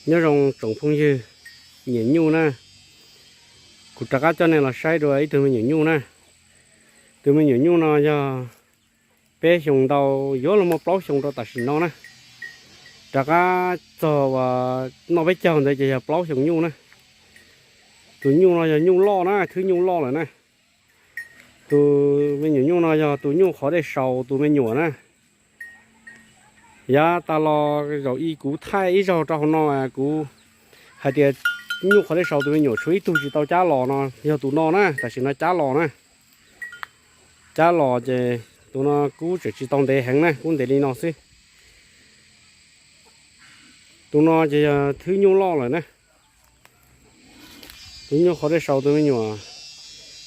Nyob zoo tsoom phooj ywg nyiam nyuj na, kuv rov qab coj nej los saib dua ib tug me nyuam nyuj na. Tus me nyuam nyuj no yog peb xyoos ntau, yuav luag muaj plaub xyoos rau tam sim no na. Rov qab txog uas noj peb caug ntawd ces yog plaub xyoos nyuj na. Tus nyuj no yog nyuj loj na, thwb nyuj loj lawm na. Tus me nyuam nyuj no yog tus nyuj qhov dej saus tus me nyuam na. Yav tas los zaum ib kuv thaij ib zaug rau hauv no, kuv hais tias nyuj qhov dej saus tus me nyuam tshuav ib tug tsis tau cab los no yog tus no na, tam sim no cab los na. Cab los ces tus no kuv tseem tsis tau ntev heev na, kuv ntev li no xwb. Tus no ces yog thwb nyuj loj lawm na. Tus nyuj qhov dej saus tus me nyuam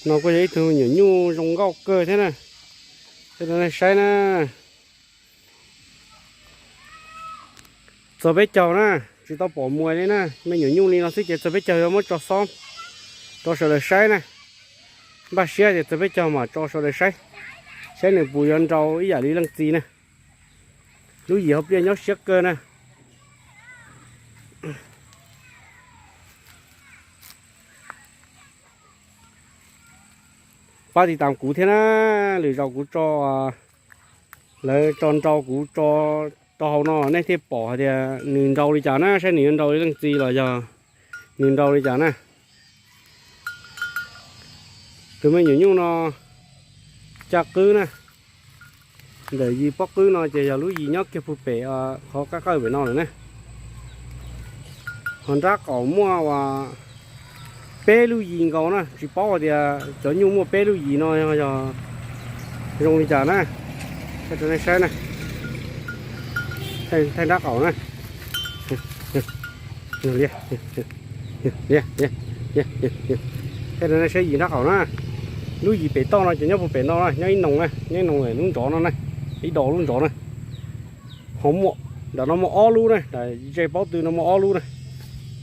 no kuj yog ib tug me nyuam nyuj zoo nkauj kawg thiab na. Peb rau nej saib na. Txog peb caug na, tsis tau pom muag li na, me nyuam nyuj li no xwb ces txog peb caug yuav muab tso xob rau sawv daws saib na. Npaj siab tias txog peb caug mam tso sawv daws saib, saib nws puas yuav nrau ib yam li leej txiv na. Lub yim hauv pliaj nyob siab kawg na. Pab tiv tam kuv thiab na, lwm zaus kuv tso, lawv tso nrau kuv tso rau hauv no nej thiaj pom hais tias nws nrau li cas na, saib nws yuav nrau li leej txiv los yog nws nrau li cas na. Tus me nyuam nyuj no caj qwb na, ntawm yim pob qwb no ces yog lub yim nyob kiag puag pem qhov qab qawj pem no lawm na. Ho nrab qaum muaj uas peb lub yim nkaus na, tsis paub tias cov nyuj muaj peb lub yim no yog zoo li cas na. Thaij rau nej saib na, thaij nrab qaum na. Thaij rau nej saib yim nrab qaum na. Lub yim pem toj no ces nyob puag pem no na, nyob ib noo na, nyob ib noo lub ntsov no na, ib do lub ntsov na. Ho muaj, nram no muaj ob lub na, ze paub tw no muaj ob lub na.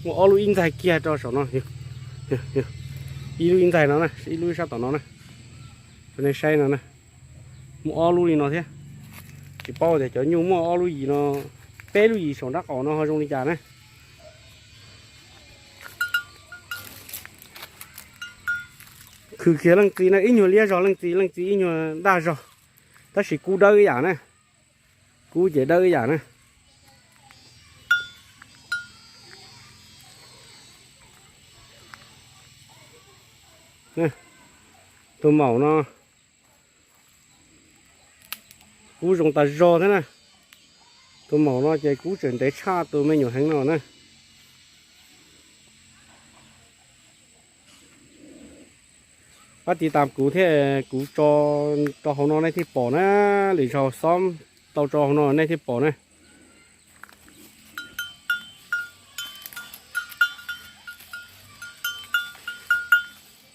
Muaj ob lub ib ntxaig kiag rau saum no. Ib lub ib ntxaig no na, ib lub sab tom no na. Rau nej saib no na, muaj ob lub li no thiab. Tsis paub tias cov nyuj muaj ob lub yim no, peb lub yim saum nrab qaum no ho zoo li cas na. Khwv kiag leej txiv na, ib nyuag liab zog leej txiv, leej txiv ib nyuag daj zog, tab sis kub dawb ib yam na. Kub ces dawb ib yam na. Tus maum no kub zoo tas zog thiab na. Tus maum no ces kub tseem ntev tshaj tus me nyuam heev no na. Pab tiv tam kuv thiab, kuv tso rau hauv no nej thiaj pom na, lwm zaus xob tau tso hauv no nej thiaj pom na.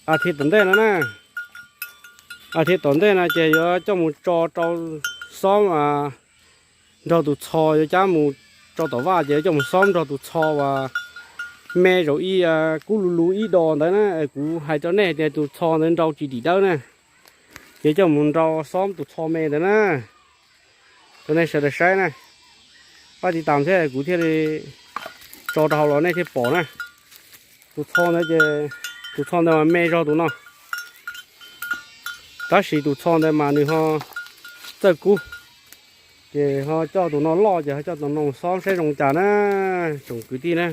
As thiv tom ntej no na, as thiv tom ntej no ces yuav coj mus tso rau xob nrog tus txho, yuav cab mus tso tom vaj ces yuav coj mus xob nrog tus txho uas me zaum ib kub lug lug ib do ntawd na. Kuv hais rau nej tias tus txho ntawd nrau tsis dim dawb na, ces coj mus nrau xob tus txho me ntawd na. Rau nej sawv daws saib na, pab tiv tam thiab kuv thiaj li tso rau hauv los nej thiaj pom na. Tus txho ntawd ces, tus txho ntawd mas me zog tus no, tab sis tus txho ntawd mas nws ho txawj kub, ces ho coj tus no loj ces ho coj tus no xob saib zoo cas na, tsoom kwv tij na.